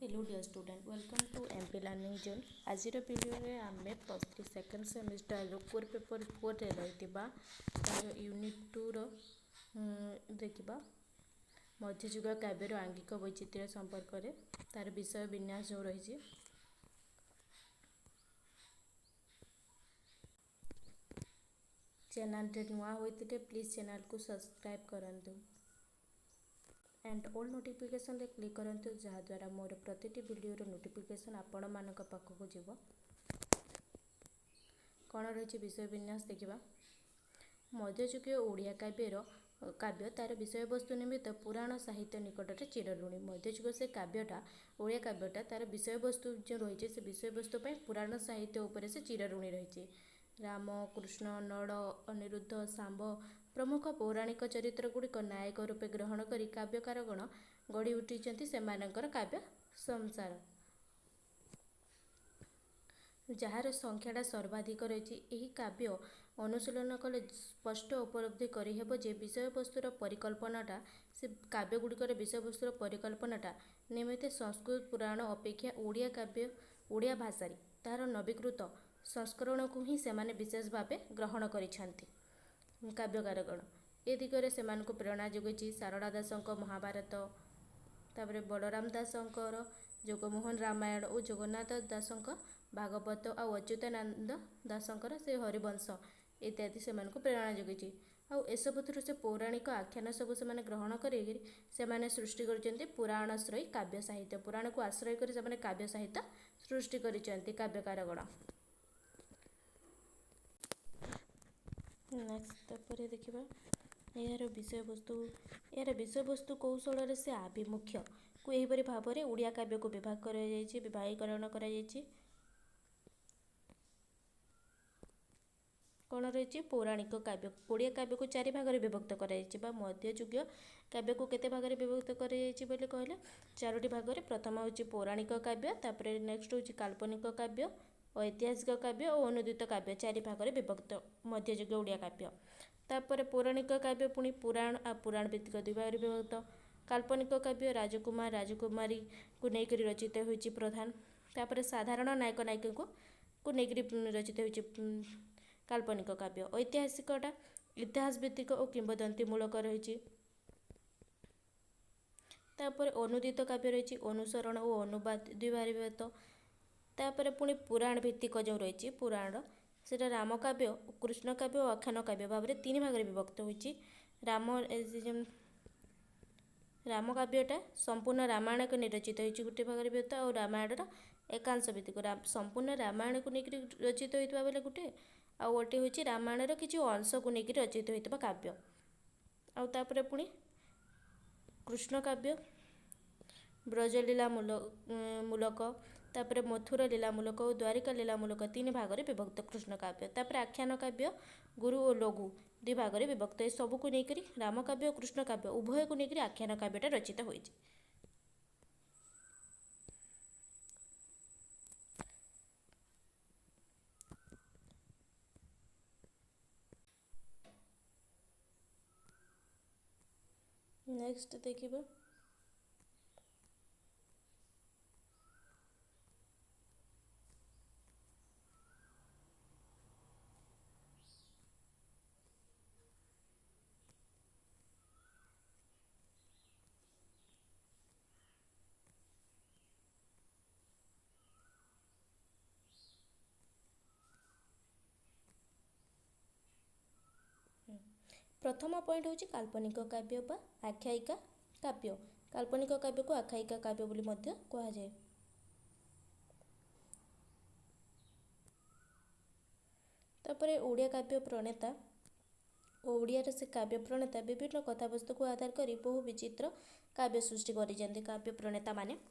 Hello dear student, welcome to MP Learning Zone. ଆଜିର ଭିଡ଼ିଓରେ ଆମେ ପ୍ଲସ୍ 3 ସେକେଣ୍ଡ ସେମିଷ୍ଟାରର କୋର୍ ପେପର୍ 4ରେ ରହିଥିବା ତାର ୟୁନିଟ୍ 2ର ଦେଖିବା ମଧ୍ୟଯୁଗ କାବ୍ୟର ଆଙ୍ଗିକ ବୈଚିତ୍ର୍ୟ ସମ୍ପର୍କରେ ତାର ବିଷୟ ବିନ୍ୟାସ ଯେଉଁ ରହିଛି। ଚ୍ୟାନେଲରେ ନୂଆ ହୋଇଥିଲେ ପ୍ଲିଜ୍ ଚ୍ୟାନେଲକୁ ସବସ୍କ୍ରାଇବ୍ କରନ୍ତୁ ଆଣ୍ଡ ଅଲ୍ ନୋଟିଫିକେସନରେ କ୍ଲିକ୍ କରନ୍ତୁ, ଯାହାଦ୍ୱାରା ମୋର ପ୍ରତିଟି ଭିଡ଼ିଓର ନୋଟିଫିକେସନ୍ ଆପଣମାନଙ୍କ ପାଖକୁ ଯିବ। କ'ଣ ରହିଛି ବିଷୟ ବିନ୍ୟାସ ଦେଖିବା। ମଧ୍ୟଯୁଗୀୟ ଓଡ଼ିଆ କାବ୍ୟର କାବ୍ୟ ତାର ବିଷୟବସ୍ତୁ ନିମିତ୍ତ ପୁରାଣ ସାହିତ୍ୟ ନିକଟରେ ଚିରଋଣୀ। ମଧ୍ୟଯୁଗ ସେ କାବ୍ୟଟା, ଓଡ଼ିଆ କାବ୍ୟଟା, ତାର ବିଷୟବସ୍ତୁ ଯେଉଁ ରହିଛି, ସେ ବିଷୟବସ୍ତୁ ପାଇଁ ପୁରାଣ ସାହିତ୍ୟ ଉପରେ ସେ ଚିରଋଣୀ ରହିଛି। ରାମ, କୃଷ୍ଣ, ନଳ, ଅନିରୁଦ୍ଧ, ଶାମ୍ବ ପ୍ରମୁଖ ପୌରାଣିକ ଚରିତ୍ର ଗୁଡ଼ିକ ନାୟକ ରୂପେ ଗ୍ରହଣ କରି କାବ୍ୟକାରଗଣ ଗଢ଼ି ଉଠିଛନ୍ତି ସେମାନଙ୍କର କାବ୍ୟ ସଂସାର, ଯାହାର ସଂଖ୍ୟାଟା ସର୍ବାଧିକ ରହିଛି। ଏହି କାବ୍ୟ ଅନୁଶୀଳନ କଲେ ସ୍ପଷ୍ଟ ଉପଲବ୍ଧି କରିହେବ ଯେ ବିଷୟବସ୍ତୁର ପରିକଳ୍ପନାଟା, ସେ କାବ୍ୟ ଗୁଡ଼ିକର ବିଷୟବସ୍ତୁର ପରିକଳ୍ପନାଟା ନିମିତ୍ତ ସଂସ୍କୃତ ପୁରାଣ ଅପେକ୍ଷା ଓଡ଼ିଆ କାବ୍ୟ, ଓଡ଼ିଆ ଭାଷାରେ ତାହାର ନବୀକୃତ ସଂସ୍କରଣକୁ ହିଁ ସେମାନେ ବିଶେଷ ଭାବେ ଗ୍ରହଣ କରିଛନ୍ତି କାବ୍ୟକାରଗଣ। ଏ ଦିଗରେ ସେମାନଙ୍କୁ ପ୍ରେରଣା ଯୋଗାଇଛି ସାରଳା ଦାସଙ୍କ ମହାଭାରତ, ତାପରେ ବଳରାମ ଦାସଙ୍କର ଜଗମୋହନ ରାମାୟଣ ଓ ଜଗନ୍ନାଥ ଦାସଙ୍କ ଭାଗବତ ଆଉ ଅଚ୍ୟୁତାନନ୍ଦ ଦାସଙ୍କର ସେ ହରିବଂଶ ଇତ୍ୟାଦି ସେମାନଙ୍କୁ ପ୍ରେରଣା ଯୋଗାଇଛି। ଆଉ ଏସବୁଥିରୁ ସେ ପୌରାଣିକ ଆଖ୍ୟାନ ସବୁ ସେମାନେ ଗ୍ରହଣ କରିକିରି ସେମାନେ ସୃଷ୍ଟି କରିଛନ୍ତି ପୁରାଣାଶ୍ରୟୀ କାବ୍ୟ ସାହିତ୍ୟ। ପୁରାଣକୁ ଆଶ୍ରୟ କରି ସେମାନେ କାବ୍ୟ ସାହିତ୍ୟ ସୃଷ୍ଟି କରିଛନ୍ତି କାବ୍ୟକାରଗଣ। ନେକ୍ସଟ ତାପରେ ଦେଖିବା ଏହାର ବିଷୟବସ୍ତୁ। ଏହାର ବିଷୟବସ୍ତୁ କୌଶଳରେ ସେ ଆଭିମୁଖ୍ୟକୁ ଏହିପରି ଭାବରେ ଓଡ଼ିଆ କାବ୍ୟକୁ ବିଭାଗ କରାଯାଇଛି, ବିଭାଗୀକରଣ କରାଯାଇଛି। କ'ଣ ରହିଛି? ପୌରାଣିକ କାବ୍ୟ। ଓଡ଼ିଆ କାବ୍ୟକୁ ଚାରି ଭାଗରେ ବିଭକ୍ତ କରାଯାଇଛି ବା ମଧ୍ୟଯୁଗୀୟ କାବ୍ୟକୁ କେତେ ଭାଗରେ ବିଭକ୍ତ କରାଯାଇଛି ବୋଲି କହିଲେ ଚାରୋଟି ଭାଗରେ। ପ୍ରଥମ ହେଉଛି ପୌରାଣିକ କାବ୍ୟ, ତାପରେ ନେକ୍ସଟ ହେଉଛି କାଳ୍ପନିକ କାବ୍ୟ, ଐତିହାସିକ କାବ୍ୟ ଓ ଅନୁଦିତ କାବ୍ୟ। ଚାରି ଭାଗରେ ବିଭକ୍ତ ମଧ୍ୟଯୁଗୀୟ ଓଡ଼ିଆ କାବ୍ୟ। ତାପରେ ପୌରାଣିକ କାବ୍ୟ ପୁଣି ପୁରାଣ ଆଉ ପୁରାଣ ଭିତ୍ତିକ ଦୁଇ ଭାଗରେ ବିଭକ୍ତ। କାଳ୍ପନିକ କାବ୍ୟ ରାଜକୁମାର ରାଜକୁମାରୀକୁ ନେଇକରି ରଚିତ ହୋଇଛି ପ୍ରଧାନ। ତାପରେ ସାଧାରଣ ନାୟକ ନାୟିକାଙ୍କୁ ନେଇକରି ରଚିତ ହୋଇଛି କାଳ୍ପନିକ କାବ୍ୟ। ଐତିହାସିକଟା ଇତିହାସ ଭିତ୍ତିକ ଓ କିମ୍ବଦନ୍ତୀ ମୂଳକ ରହିଛି। ତାପରେ ଅନୁଦିତ କାବ୍ୟ ରହିଛି, ଅନୁସରଣ ଓ ଅନୁବାଦ ଦୁଇ ଭାଗରେ ବିଭକ୍ତ। ତାପରେ ପୁଣି ପୁରାଣ ଭିତ୍ତିକ ଯେଉଁ ରହିଛି ପୁରାଣର, ସେଇଟା ରାମ କାବ୍ୟ, କୃଷ୍ଣ କାବ୍ୟ ଓ ଆଖ୍ୟାନ କାବ୍ୟ ଭାବରେ ତିନି ଭାଗରେ ବିଭକ୍ତ ହୋଇଛି। ରାମ ରାମ କାବ୍ୟଟା ସମ୍ପୂର୍ଣ୍ଣ ରାମାୟଣକୁ ନେଇ ରଚିତ ହୋଇଛି ଗୋଟେ ଭାଗରେ ବିଭକ୍ତ, ଆଉ ରାମାୟଣର ଏକାଂଶ ଭିତ୍ତିକ, ସମ୍ପୂର୍ଣ୍ଣ ରାମାୟଣକୁ ନେଇକରି ରଚିତ ହୋଇଥିବା ବେଲେ ଗୋଟେ, ଆଉ ଗୋଟେ ହେଉଛି ରାମାୟଣର କିଛି ଅଂଶକୁ ନେଇକରି ରଚିତ ହୋଇଥିବା କାବ୍ୟ। ଆଉ ତାପରେ ପୁଣି କୃଷ୍ଣ କାବ୍ୟ ବ୍ରଜଲୀଳା ମୂଳକ, ତାପରେ ମଥୁରା ଲୀଳାମୂଳକ ଓ ଦ୍ୱାରିକା ଲୀଳାମୂଳକ ତିନି ଭାଗରେ ବିଭକ୍ତ କୃଷ୍ଣ କାବ୍ୟ। ତାପରେ ଆଖ୍ୟାନ କାବ୍ୟ ଗୁରୁ ଓ ଲଘୁ ଦୁଇ ଭାଗରେ ବିଭକ୍ତ। ଏ ସବୁକୁ ନେଇକରି, ରାମ କାବ୍ୟ ଓ କୃଷ୍ଣ କାବ୍ୟ ଉଭୟକୁ ନେଇକରି ଆଖ୍ୟାନ କାବ୍ୟଟା ରଚିତ ହୋଇଛି। ନେକ୍ସଟ ଦେଖିବା ପ୍ରଥମ ପଏଣ୍ଟ ହେଉଛି କାଳ୍ପନିକ କାବ୍ୟ ବା ଆଖ୍ୟାୟିକା କାବ୍ୟ। କାଳ୍ପନିକ କାବ୍ୟକୁ ଆଖ୍ୟାୟିକା କାବ୍ୟ ବୋଲି ମଧ୍ୟ କୁହାଯାଏ। ତାପରେ ଓଡ଼ିଆ କାବ୍ୟ ପ୍ରଣେତା, ଓଡ଼ିଆର ସେ କାବ୍ୟ ପ୍ରଣେତା ବିଭିନ୍ନ କଥାବସ୍ତୁକୁ ଆଧାର କରି ବହୁ ବିଚିତ୍ର କାବ୍ୟ ସୃଷ୍ଟି କରିଛନ୍ତି କାବ୍ୟ ପ୍ରଣେତା ମାନେ।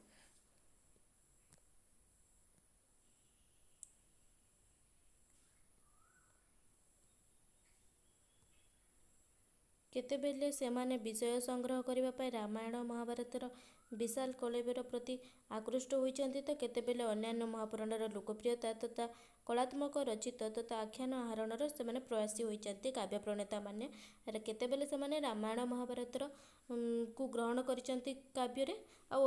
କେତେବେଳେ ସେମାନେ ବିଷୟ ସଂଗ୍ରହ କରିବା ପାଇଁ ରାମାୟଣ ମହାଭାରତର ବିଶାଳ କଳେବର ପ୍ରତି ଆକୃଷ୍ଟ ହୋଇଛନ୍ତି ତ କେତେବେଳେ ଅନ୍ୟାନ୍ୟ ମହାପୁରାଣର ଲୋକପ୍ରିୟତା ତଥା କଳାତ୍ମକ ରଚିତ ତଥା ଆଖ୍ୟାନ ଆହରଣର ସେମାନେ ପ୍ରୟାସୀ ହୋଇଛନ୍ତି କାବ୍ୟ ପ୍ରଣେତା ମାନେ। କେତେବେଳେ ସେମାନେ ରାମାୟଣ ମହାଭାରତର କୁ ଗ୍ରହଣ କରିଛନ୍ତି କାବ୍ୟରେ, ଆଉ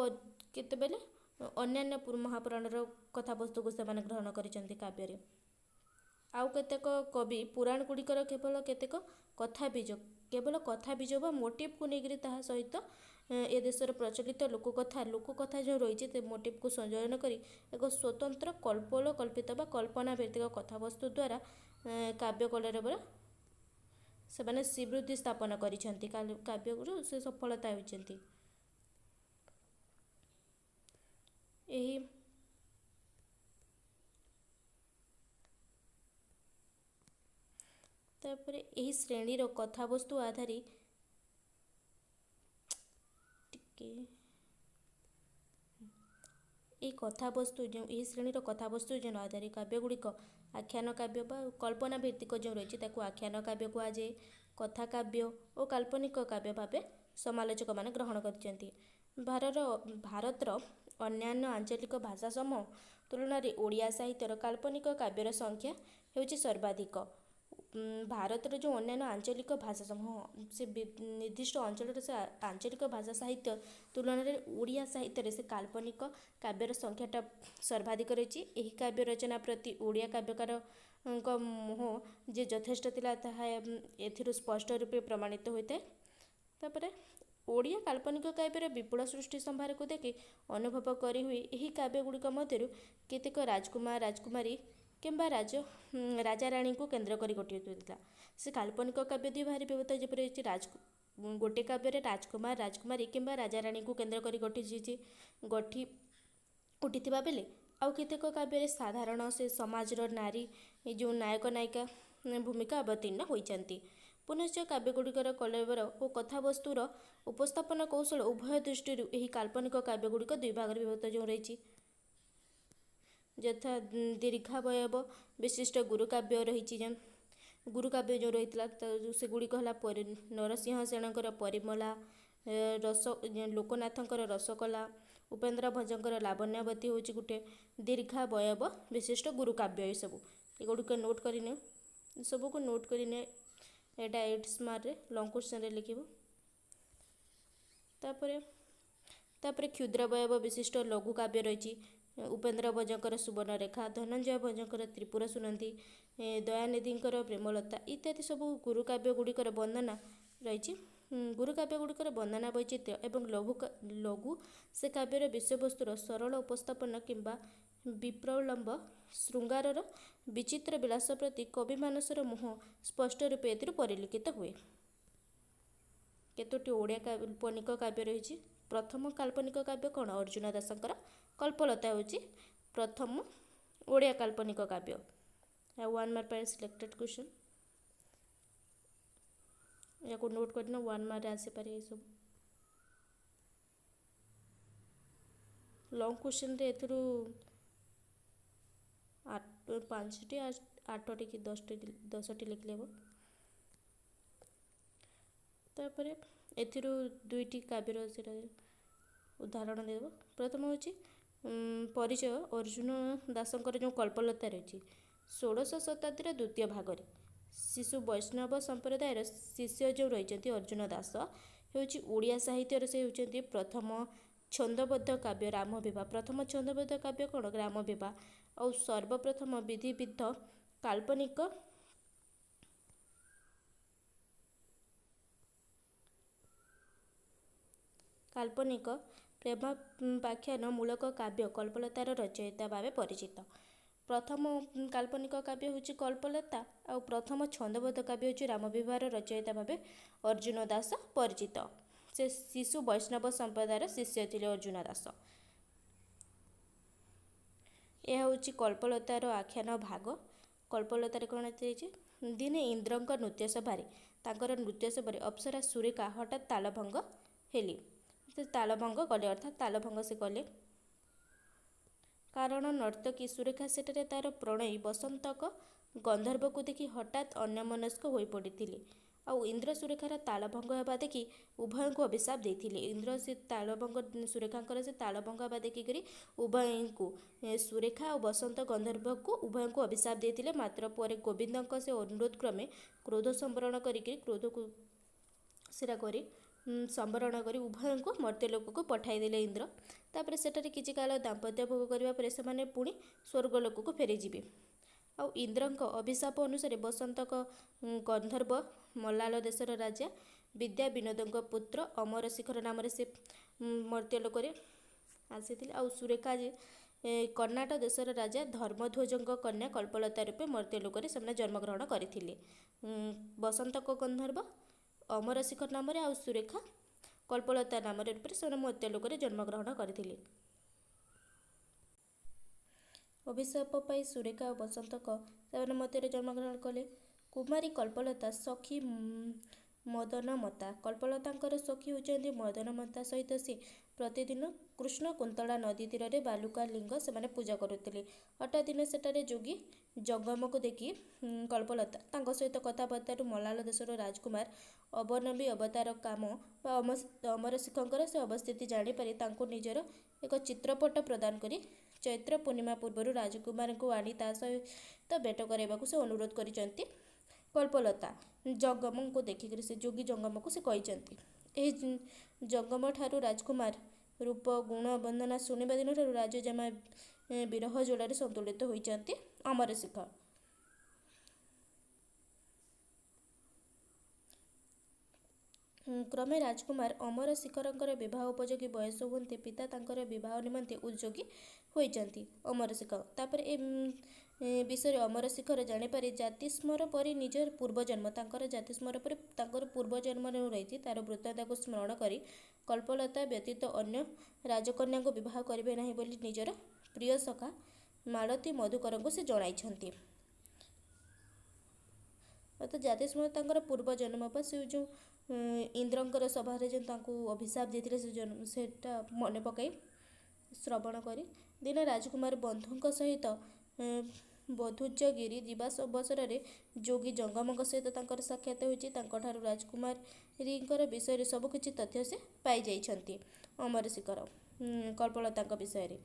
କେତେବେଳେ ଅନ୍ୟାନ୍ୟ ମହାପୁରାଣର କଥାବସ୍ତୁକୁ ସେମାନେ ଗ୍ରହଣ କରିଛନ୍ତି କାବ୍ୟରେ। ଆଉ କେତେକ କବି ପୁରାଣ ଗୁଡ଼ିକର କେବଳ କେତେକ କଥା ବୀଜ, କେବଳ କଥା ବୀଜ ବା ମୋଟିଭକୁ ନେଇକରି ତାହା ସହିତ ଏ ଦେଶର ପ୍ରଚଳିତ ଲୋକକଥା, ଲୋକକଥା ଯେଉଁ ରହିଛି, ସେ ମୋଟିଭକୁ ସଂଯୋଜନ କରି ଏକ ସ୍ୱତନ୍ତ୍ର କଳ୍ପୋଳ କଳ୍ପିତ ବା କଳ୍ପନା ଭିତ୍ତିକ କଥାବସ୍ତୁ ଦ୍ୱାରା କାବ୍ୟ କଳାରେ ସେମାନେ ଶ୍ରୀବୃଦ୍ଧି ସ୍ଥାପନ କରିଛନ୍ତି। କାବ୍ୟରୁ ସେ ସଫଳତା ହୋଇଛନ୍ତି। ଏହି ତାପରେ ଏହି ଶ୍ରେଣୀର କଥାବସ୍ତୁ ଆଧାରି ଟିକେ, ଏହି କଥାବସ୍ତୁ ଯେଉଁ, ଏହି ଶ୍ରେଣୀର କଥାବସ୍ତୁ ଯେଉଁ ଆଧାରିତ କାବ୍ୟ ଗୁଡ଼ିକ ଆଖ୍ୟାନ କାବ୍ୟ ବା କଳ୍ପନା ଭିତ୍ତିକ ଯେଉଁ ରହିଛି, ତାକୁ ଆଖ୍ୟାନ କାବ୍ୟ କୁହାଯାଏ। କଥା କାବ୍ୟ ଓ କାଳ୍ପନିକ କାବ୍ୟ ଭାବେ ସମାଲୋଚକମାନେ ଗ୍ରହଣ କରିଛନ୍ତି। ଭାରତର ଅନ୍ୟାନ୍ୟ ଆଞ୍ଚଳିକ ଭାଷା ସମୂହ ତୁଳନାରେ ଓଡ଼ିଆ ସାହିତ୍ୟର କାଳ୍ପନିକ କାବ୍ୟର ସଂଖ୍ୟା ହେଉଛି ସର୍ବାଧିକ। ଭାରତର ଯେଉଁ ଅନ୍ୟାନ୍ୟ ଆଞ୍ଚଳିକ ଭାଷା ସମୂହ, ସେ ନିର୍ଦ୍ଦିଷ୍ଟ ଅଞ୍ଚଳର ସେ ଆଞ୍ଚଳିକ ଭାଷା ସାହିତ୍ୟ ତୁଳନାରେ ଓଡ଼ିଆ ସାହିତ୍ୟରେ ସେ କାଳ୍ପନିକ କାବ୍ୟର ସଂଖ୍ୟାଟା ସର୍ବାଧିକ ରହିଛି। ଏହି କାବ୍ୟ ରଚନା ପ୍ରତି ଓଡ଼ିଆ କାବ୍ୟକାରଙ୍କ ମୋହ ଯେ ଯଥେଷ୍ଟ ଥିଲା, ତାହା ଏଥିରୁ ସ୍ପଷ୍ଟ ରୂପେ ପ୍ରମାଣିତ ହୋଇଥାଏ। ତାପରେ ଓଡ଼ିଆ କାଳ୍ପନିକ କାବ୍ୟର ବିପୁଳ ସୃଷ୍ଟି ସମ୍ଭାରକୁ ଦେଖି ଅନୁଭବ କରିହୁଏ, ଏହି କାବ୍ୟ ଗୁଡ଼ିକ ମଧ୍ୟରୁ କେତେକ ରାଜକୁମାର, ରାଜକୁମାରୀ କିମ୍ବା ରାଜାରାଣୀଙ୍କୁ କେନ୍ଦ୍ର କରି ଗଠିତ ହୋଇଥିଲା। ସେ କାଳ୍ପନିକ କାବ୍ୟ ଦୁଇ ଭାଗରେ ବିଭକ୍ତ। ଯେପରି ହେଉଛି ରାଜ ଗୋଟେ କାବ୍ୟରେ ରାଜକୁମାର, ରାଜକୁମାରୀ କିମ୍ବା ରାଜାରାଣୀଙ୍କୁ କେନ୍ଦ୍ର କରି ଗଠି ଉଠିଥିବା ବେଳେ ଆଉ କେତେକ କାବ୍ୟରେ ସାଧାରଣ ସେ ସମାଜର ନାରୀ ଯେଉଁ ନାୟକ ନାୟିକା ଭୂମିକା ଅବତୀର୍ଣ୍ଣ ହୋଇଛନ୍ତି। ପୁନଶ୍ଚ କାବ୍ୟ ଗୁଡ଼ିକର କଳେବର ଓ କଥାବସ୍ତୁର ଉପସ୍ଥାପନ କୌଶଳ ଉଭୟ ଦୃଷ୍ଟିରୁ ଏହି କାଳ୍ପନିକ କାବ୍ୟ ଗୁଡ଼ିକ ଦୁଇ ଭାଗରେ ବିଭକ୍ତ ଯେଉଁ ରହିଛି। ଯଥା ଦୀର୍ଘାବୟବ ବିଶିଷ୍ଟ ଗୁରୁକାବ୍ୟ ରହିଛି, ଯେଉଁ ଗୁରୁକାବ୍ୟ ଯେଉଁ ରହିଥିଲା, ସେଗୁଡ଼ିକ ହେଲା ନରସିଂହ ସେଣଙ୍କର ପରିମଳା, ରସ ଲୋକନାଥଙ୍କର ରସକଲା, ଉପେନ୍ଦ୍ର ଭଞ୍ଜଙ୍କର ଲାବଣ୍ୟବତୀ ହେଉଛି ଗୋଟେ ଦୀର୍ଘାବୟବ ବିଶିଷ୍ଟ ଗୁରୁକାବ୍ୟ। ଏସବୁ ଏଗୁଡ଼ିକ ନୋଟ୍ କରିନିଅ, ଏସବୁକୁ ନୋଟ୍ କରିନିଅ। ଏଇଟା 8 ମାର୍କରେ ଲଙ୍ଗ କ୍ୱେଶ୍ଚନରେ ଲେଖିବ। ତାପରେ କ୍ଷୁଦ୍ରବୟବ ବିଶିଷ୍ଟ ଲଘୁ କାବ୍ୟ ରହିଛି। ଉପେନ୍ଦ୍ର ଭଞ୍ଜଙ୍କର ସୁବର୍ଣ୍ଣରେଖା, ଧନଞ୍ଜୟ ଭଞ୍ଜଙ୍କର ତ୍ରିପୁର ସୁନନ୍ଦୀ, ଦୟାନିଧିଙ୍କର ପ୍ରେମଲତା ଇତ୍ୟାଦି ସବୁ ଗୁରୁକାବ୍ୟ ଗୁଡ଼ିକର ବର୍ଣ୍ଣନା ରହିଛି। ଗୁରୁକାବ୍ୟ ଗୁଡ଼ିକର ବର୍ଣ୍ଣନା ବୈଚିତ୍ର୍ୟ ଏବଂ ଲଘୁ ସେ କାବ୍ୟର ବିଷୟବସ୍ତୁର ସରଳ ଉପସ୍ଥାପନ କିମ୍ବା ବିପ୍ରଲମ୍ବ ଶୃଙ୍ଗାରର ବିଚିତ୍ର ବିଳାସ ପ୍ରତି କବି ମାନସର ମୋହ ସ୍ପଷ୍ଟ ରୂପେ ଏଥିରୁ ପରିଲକ୍ଷିତ ହୁଏ। କେତୋଟି ଓଡ଼ିଆ କାଳ୍ପନିକ କାବ୍ୟ ରହିଛି? ପ୍ରଥମ କାଳ୍ପନିକ କାବ୍ୟ କ'ଣ? ଅର୍ଜୁନ ଦାସଙ୍କର କଳ୍ପଲତା ହେଉଛି ପ୍ରଥମ ଓଡ଼ିଆ କାଳ୍ପନିକ କାବ୍ୟ। ଆଉ 1 ମାର୍କ ପାଇଁ ସିଲେକ୍ଟେଡ଼ କ୍ୱେଶ୍ଚନ୍, ୟାକୁ ନୋଟ୍ କରିନିଅ, 1 ମାର୍କରେ ଆସିପାରେ ଏସବୁ। ଲଙ୍ଗ କ୍ୱେଶ୍ଚନରେ ଏଥିରୁ 8, 5ଟି, 8ଟି କି 10ଟି ଲେଖିଲେ ହେବ। ତାପରେ ଏଥିରୁ 2ଟି କାବ୍ୟର ସେଟା ଉଦାହରଣ ଦେଇଦେବ। ପ୍ରଥମ ହେଉଛି ପରିଚୟ, ଅର୍ଜୁନ ଦାସଙ୍କର ଯେଉଁ କଳ୍ପଲତା ରହିଛି। ଷୋଡ଼ଶ ଶତାବ୍ଦୀର ଦ୍ୱିତୀୟ ଭାଗରେ ଶିଶୁ ବୈଷ୍ଣବ ସମ୍ପ୍ରଦାୟର ଶିଷ୍ୟ ଯେଉଁ ରହିଛନ୍ତି ଅର୍ଜୁନ ଦାସ ହେଉଛି ଓଡ଼ିଆ ସାହିତ୍ୟର ସେ ହେଉଛନ୍ତି ପ୍ରଥମ ଛନ୍ଦବଦ୍ଧ କାବ୍ୟ ରାମ ବିବାହ। ପ୍ରଥମ ଛନ୍ଦବଦ୍ଧ କାବ୍ୟ କ'ଣ? ରାମ ବିବାହ। ଆଉ ସର୍ବପ୍ରଥମ ବିଧିବିଦ୍ଧ କାଳ୍ପନିକ ପ୍ରେମାଖ୍ୟାନ ମୂଳକ କାବ୍ୟ କଳ୍ପଲତାର ରଚୟିତା ଭାବେ ପରିଚିତ। ପ୍ରଥମ କାଳ୍ପନିକ କାବ୍ୟ ହେଉଛି କଳ୍ପଲତା, ଆଉ ପ୍ରଥମ ଛନ୍ଦବଦ୍ଧ କାବ୍ୟ ହେଉଛି ରାମବିବାହର ରଚୟିତା ଭାବେ ଅର୍ଜୁନ ଦାସ ପରିଚିତ। ସେ ଶିଶୁ ବୈଷ୍ଣବ ସମ୍ପ୍ରଦାୟର ଶିଷ୍ୟ ଥିଲେ ଅର୍ଜୁନ ଦାସ। ଏହା ହେଉଛି କଳ୍ପଲତାର ଆଖ୍ୟାନ ଭାଗ। କଳ୍ପଲତାରେ କ'ଣ ହେଇଛି? ଦିନେ ଇନ୍ଦ୍ରଙ୍କ ନୃତ୍ୟ ସଭାରେ, ତାଙ୍କର ନୃତ୍ୟ ସଭାରେ ଅପ୍ସରା ସୁରେଖା ହଠାତ୍ ତାଳଭଙ୍ଗ ହେଲେ। ସେ ତାଳଭଙ୍ଗ କଲେ, ଅର୍ଥାତ୍ ତାଳଭଙ୍ଗ ସେ କଲେ, କାରଣ ନର୍ତ୍ତକୀ ସୁରେଖା ସେଠାରେ ତାର ପ୍ରଣୟୀ ବସନ୍ତକ ଗନ୍ଧର୍ବକୁ ଦେଖି ହଠାତ୍ ଅନ୍ୟମନସ୍କ ହୋଇପଡ଼ିଥିଲେ। ଆଉ ଇନ୍ଦ୍ର ସୁରେଖାର ତାଳଭଙ୍ଗ ହେବା ଦେଖି ଉଭୟଙ୍କୁ ଅଭିଶାପ ଦେଇଥିଲେ। ଇନ୍ଦ୍ର ସେ ତାଳଭଙ୍ଗ, ସୁରେଖାଙ୍କର ସେ ତାଳଭଙ୍ଗ ହେବା ଦେଖିକରି ଉଭୟଙ୍କୁ, ସୁରେଖା ଆଉ ବସନ୍ତ ଗନ୍ଧର୍ବକୁ ଉଭୟଙ୍କୁ ଅଭିଶାପ ଦେଇଥିଲେ। ମାତ୍ର ପରେ ଗୋବିନ୍ଦଙ୍କ ସେ ଅନୁରୋଧ କ୍ରମେ କ୍ରୋଧ ସମ୍ବରଣ କରିକି, କ୍ରୋଧକୁ ସେଟା କରି ସମ୍ବରଣ କରି ଉଭୟଙ୍କୁ ମର୍ତ୍ତ୍ୟଲୋକକୁ ପଠାଇଦେଲେ ଇନ୍ଦ୍ର। ତାପରେ ସେଠାରେ କିଛି କାଳ ଦାମ୍ପତ୍ୟ ଭୋଗ କରିବା ପରେ ସେମାନେ ପୁଣି ସ୍ୱର୍ଗଲୋକକୁ ଫେରିଯିବେ। ଆଉ ଇନ୍ଦ୍ରଙ୍କ ଅଭିଶାପ ଅନୁସାରେ ବସନ୍ତକ ଗନ୍ଧର୍ବ ମଲ୍ଲାଳ ଦେଶର ରାଜା ବିଦ୍ୟା ବିନୋଦଙ୍କ ପୁତ୍ର ଅମର ଶିଖର ନାମରେ ସେ ମର୍ତ୍ତ୍ୟଲୋକରେ ଆସିଥିଲେ। ଆଉ ସୁରେଖା ଯେ କର୍ଣ୍ଣାଟ ଦେଶର ରାଜା ଧର୍ମଧ୍ୱଜଙ୍କ କନ୍ୟା କଳ୍ପଲତା ରୂପେ ମର୍ତ୍ତ୍ୟଲୋକରେ ସେମାନେ ଜନ୍ମଗ୍ରହଣ କରିଥିଲେ। ବସନ୍ତକ ଗନ୍ଧର୍ବ ଅମର ଶିଖର ନାମରେ ଆଉ ସୁରେଖା କଳ୍ପଲତା ନାମରେ ରୂପରେ ସେମାନେ ମର୍ତ୍ତ୍ୟଲୋକରେ ଜନ୍ମଗ୍ରହଣ କରିଥିଲେ। ଅଭିଶାପ ପାଇ ସୁରେଖା ଓ ବସନ୍ତକ ସେମାନେ ମର୍ତ୍ତ୍ୟରେ ଜନ୍ମଗ୍ରହଣ କଲେ। କୁମାରୀ କଳ୍ପଲତା ସଖୀ ମଦନମତା, କଳ୍ପଲତାଙ୍କର ସଖୀ ହେଉଛନ୍ତି ମଦନମତା ସହିତ ସେ ପ୍ରତିଦିନ କୃଷ୍ଣକୁନ୍ତଳା ନଦୀ ତୀରରେ ବାଲୁକା ଲିଙ୍ଗ ସେମାନେ ପୂଜା କରୁଥିଲେ। ହଠାତ୍ ଦିନେ ସେଠାରେ ଯୋଗୀ ଜଙ୍ଗମକୁ ଦେଖି କଳ୍ପଲତା ତାଙ୍କ ସହିତ କଥାବାର୍ତ୍ତାରୁ ମଲ୍ଲାଳ ଦେଶର ରାଜକୁମାର ଅବନବୀ ଅବତାର କାମ ବା ଅମର ଶିଖଙ୍କର ସେ ଅବସ୍ଥିତି ଜାଣିପାରି ତାଙ୍କୁ ନିଜର ଏକ ଚିତ୍ରପଟ ପ୍ରଦାନ କରି ଚୈତ୍ର ପୂର୍ଣ୍ଣିମା ପୂର୍ବରୁ ରାଜକୁମାରଙ୍କୁ ଆଣି ତା ସହିତ ଭେଟ କରାଇବାକୁ ସେ ଅନୁରୋଧ କରିଛନ୍ତି। କଳ୍ପଲତା ଜଙ୍ଗମଙ୍କୁ ଦେଖିକରି ସେ ଯୋଗୀ ଜଙ୍ଗମକୁ ସେ କହିଛନ୍ତି। ଏହି ଜଙ୍ଗମ ଠାରୁ ରାଜକୁମାର ରୂପ ଗୁଣ ବନ୍ଦନା ଶୁଣିବା ଦିନଠାରୁ ରାଜଜେମା ବିରହ ଜ୍ୱାଳାରେ ସନ୍ତୁଳିତ ହୋଇଛନ୍ତି ଅମର ଶିଖ। କ୍ରମେ ରାଜକୁମାର ଅମର ଶିଖରଙ୍କର ବିବାହ ଉପଯୋଗୀ ବୟସ ହୁଅନ୍ତେ ପିତା ତାଙ୍କର ବିବାହ ନିମନ୍ତେ ଉଦ୍ଯୋଗୀ ହୋଇଛନ୍ତି ଅମର ଶିଖର। ତାପରେ ଏ ବିଷୟରେ ଅମର ଶିଖର ଜାଣିପାରି ଜାତିସ୍ମର ପରି ନିଜ ପୂର୍ବଜନ୍ମ, ତାଙ୍କର ଜାତିସ୍ମର ପରି ତାଙ୍କର ପୂର୍ବଜନ୍ମ ଯେଉଁ ରହିଛି ତାର ବୃତ୍ତାନ୍ତକୁ ସ୍ମରଣ କରି କଳ୍ପଲତା ବ୍ୟତୀତ ଅନ୍ୟ ରାଜକନ୍ୟାଙ୍କୁ ବିବାହ କରିବେ ନାହିଁ ବୋଲି ନିଜର ପ୍ରିୟ ସଖା ମାଳତୀ ମଧୁକରଙ୍କୁ ସେ ଜଣାଇଛନ୍ତି। ଅର୍ଥାତ୍ ଜାତିସ୍ମର ତାଙ୍କର ପୂର୍ବଜନ୍ମ ବା ସେ ଯେଉଁ ଇନ୍ଦ୍ରଙ୍କର ସଭାରେ ଯେଉଁ ତାଙ୍କୁ ଅଭିଶାପ ଦେଇଥିଲେ ସେ ଜନ୍ମ ସେଟା ମନେ ପକାଇ ଶ୍ରବଣ କରି ଦିନେ ରାଜକୁମାର ବନ୍ଧୁଙ୍କ ସହିତ ବଧୁର୍ଯ୍ୟଗିରି ଯିବା ଅବସରରେ ଯୋଗୀ ଜଙ୍ଗମଙ୍କ ସହିତ ତାଙ୍କର ସାକ୍ଷାତ ହୋଇଛି। ତାଙ୍କଠାରୁ ରାଜକୁମାରୀଙ୍କର ବିଷୟରେ ସବୁକିଛି ତଥ୍ୟ ସେ ପାଇଯାଇଛନ୍ତି ଅମର ଶିଖର କଳ୍ପଲତାଙ୍କ ବିଷୟରେ।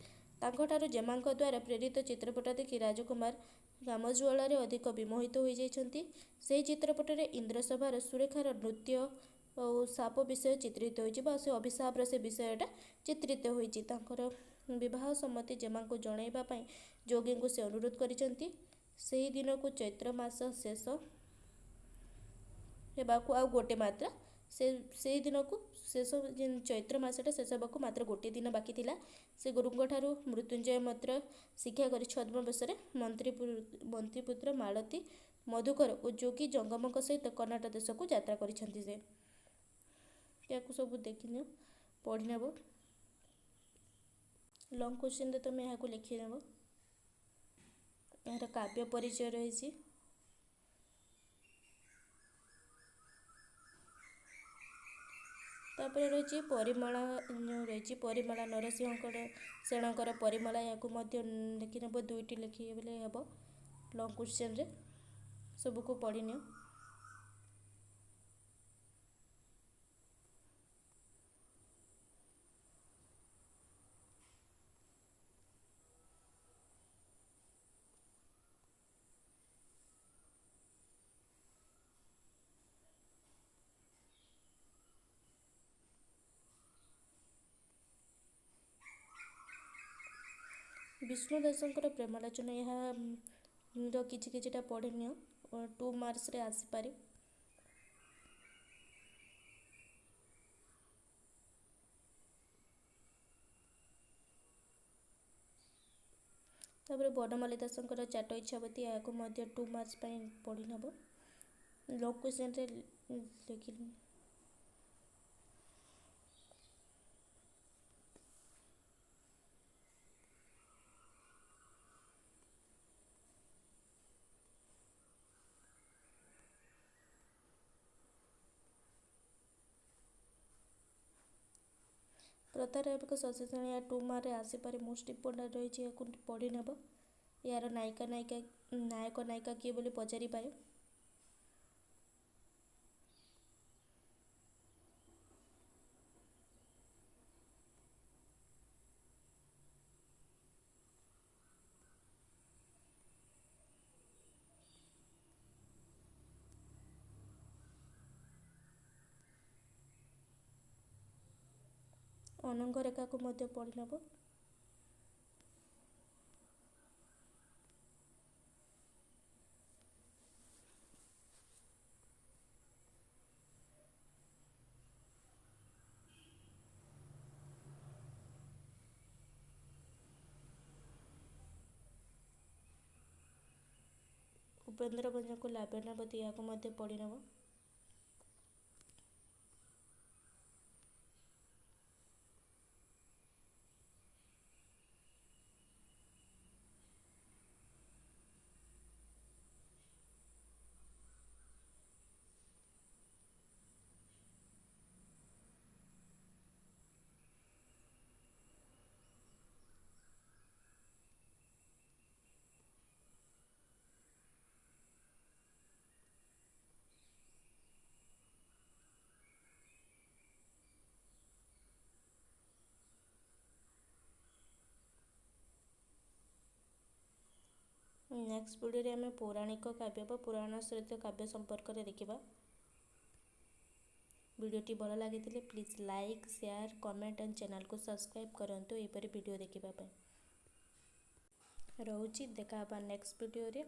ତାଙ୍କଠାରୁ ଜେମାଙ୍କ ଦ୍ୱାରା ପ୍ରେରିତ ଚିତ୍ରପଟ ଦେଖି ରାଜକୁମାର କାମଜ୍ୱାଳାରେ ଅଧିକ ବିମୋହିତ ହୋଇଯାଇଛନ୍ତି। ସେହି ଚିତ୍ରପଟରେ ଇନ୍ଦ୍ରସଭାର ସୁରେଖାର ନୃତ୍ୟ ଆଉ ସାପ ବିଷୟ ଚିତ୍ରିତ ହୋଇଛି ବା ସେ ଅଭିଶାପର ସେ ବିଷୟଟା ଚିତ୍ରିତ ହୋଇଛି। ତାଙ୍କର ବିବାହ ସମ୍ମତି ଜେମାଙ୍କୁ ଜଣାଇବା ପାଇଁ ଯୋଗୀଙ୍କୁ ସେ ଅନୁରୋଧ କରିଛନ୍ତି। ସେହି ଦିନକୁ ଚୈତ୍ର ମାସ ଶେଷ ହେବାକୁ ଆଉ ଗୋଟେ ମାତ୍ର ସେ ସେଇ ଦିନକୁ ଶେଷ ଚୈତ୍ର ମାସଟା ଶେଷ ହେବାକୁ ମାତ୍ର ଗୋଟିଏ ଦିନ ବାକି ଥିଲା। ସେ ଗୁରୁଙ୍କ ଠାରୁ ମୃତ୍ୟୁଞ୍ଜୟ ମନ୍ତ୍ର ଶିକ୍ଷା କରି ଛଦ୍ମବେଶରେ ମନ୍ତ୍ରୀପୁତ୍ର ମାଳତୀ ମଧୁକର ଓ ଯୋଗୀ ଜଙ୍ଗମଙ୍କ ସହିତ କର୍ଣ୍ଣାଟକ ଦେଶକୁ ଯାତ୍ରା କରିଛନ୍ତି। ସେ ଏହାକୁ ସବୁ ଦେଖିନିଅ, ପଢ଼ିନେବ। ଲଙ୍ଗ କ୍ୱେଶ୍ଚିନ୍ରେ ତୁମେ ଏହାକୁ ଲେଖିନେବ। ଏହାର କାବ୍ୟ ପରିଚୟ ରହିଛି। ତାପରେ ରହିଛି ପରିମଳା, ଯେଉଁ ରହିଛି ପରିମଳା ନରସିଂହଙ୍କର ସେଣଙ୍କର ପରିମଳା, ଏହାକୁ ମଧ୍ୟ ଲେଖିନେବ। ଦୁଇଟି ଲେଖିଲେ ହେବ ଲଙ୍ଗ କ୍ୱେଶ୍ଚିନ୍ରେ, ସବୁକୁ ପଢ଼ିନିଅ। ବିଷ୍ଣୁ ଦାସଙ୍କର ପ୍ରେମାଲୋଚନା, ଏହାର କିଛି କିଛିଟା ପଢ଼ିନିଅ, 2 ମାର୍କସରେ ଆସିପାରେ। ତାପରେ ବନମାଳୀ ଦାସଙ୍କର ଚାଟ ଇଚ୍ଛାବତୀ, ଏହାକୁ ମଧ୍ୟ 2 ମାର୍କସ ପାଇଁ ପଢ଼ିନେବ। ଲଙ୍ଗ କ୍ୱେଶ୍ଚିନ୍ରେ ଲେଖି। ପ୍ରତାରକ ଶଶିଧର, ଏହା 2 ମାର୍କରେ ଆସିପାରେ, ମୋଷ୍ଟ ଇମ୍ପୋର୍ଟାଣ୍ଟ ରହିଛି, ଏହାକୁ ପଢ଼ିନେବ। ଏହାର ନାୟିକା ନାୟକ ନାୟିକା କିଏ ବୋଲି ପଚାରିପାରେ। ଅନଙ୍ଗରେଖାକୁ ମଧ୍ୟ ପଢ଼ି ନେବ। ଉପେନ୍ଦ୍ର ଭଞ୍ଜଙ୍କୁ ଲାବଣ୍ୟବତୀ, ଏହାକୁ ମଧ୍ୟ ପଢ଼ି ନେବ। ନେକ୍ସଟ ଭିଡ଼ିଓରେ ଆମେ ପୌରାଣିକ କାବ୍ୟ ବା ପୁରାଣ ସହିତ କାବ୍ୟ ସମ୍ପର୍କରେ ଦେଖିବା। ଭିଡ଼ିଓଟି ଭଲ ଲାଗିଥିଲେ please like, share, comment and ଚ୍ୟାନେଲକୁ ସବସ୍କ୍ରାଇବ୍ କରନ୍ତୁ ଏହିପରି ଭିଡ଼ିଓ ଦେଖିବା ପାଇଁ। ରହୁଛି, ଦେଖା ହେବା ନେକ୍ସଟ ଭିଡ଼ିଓରେ।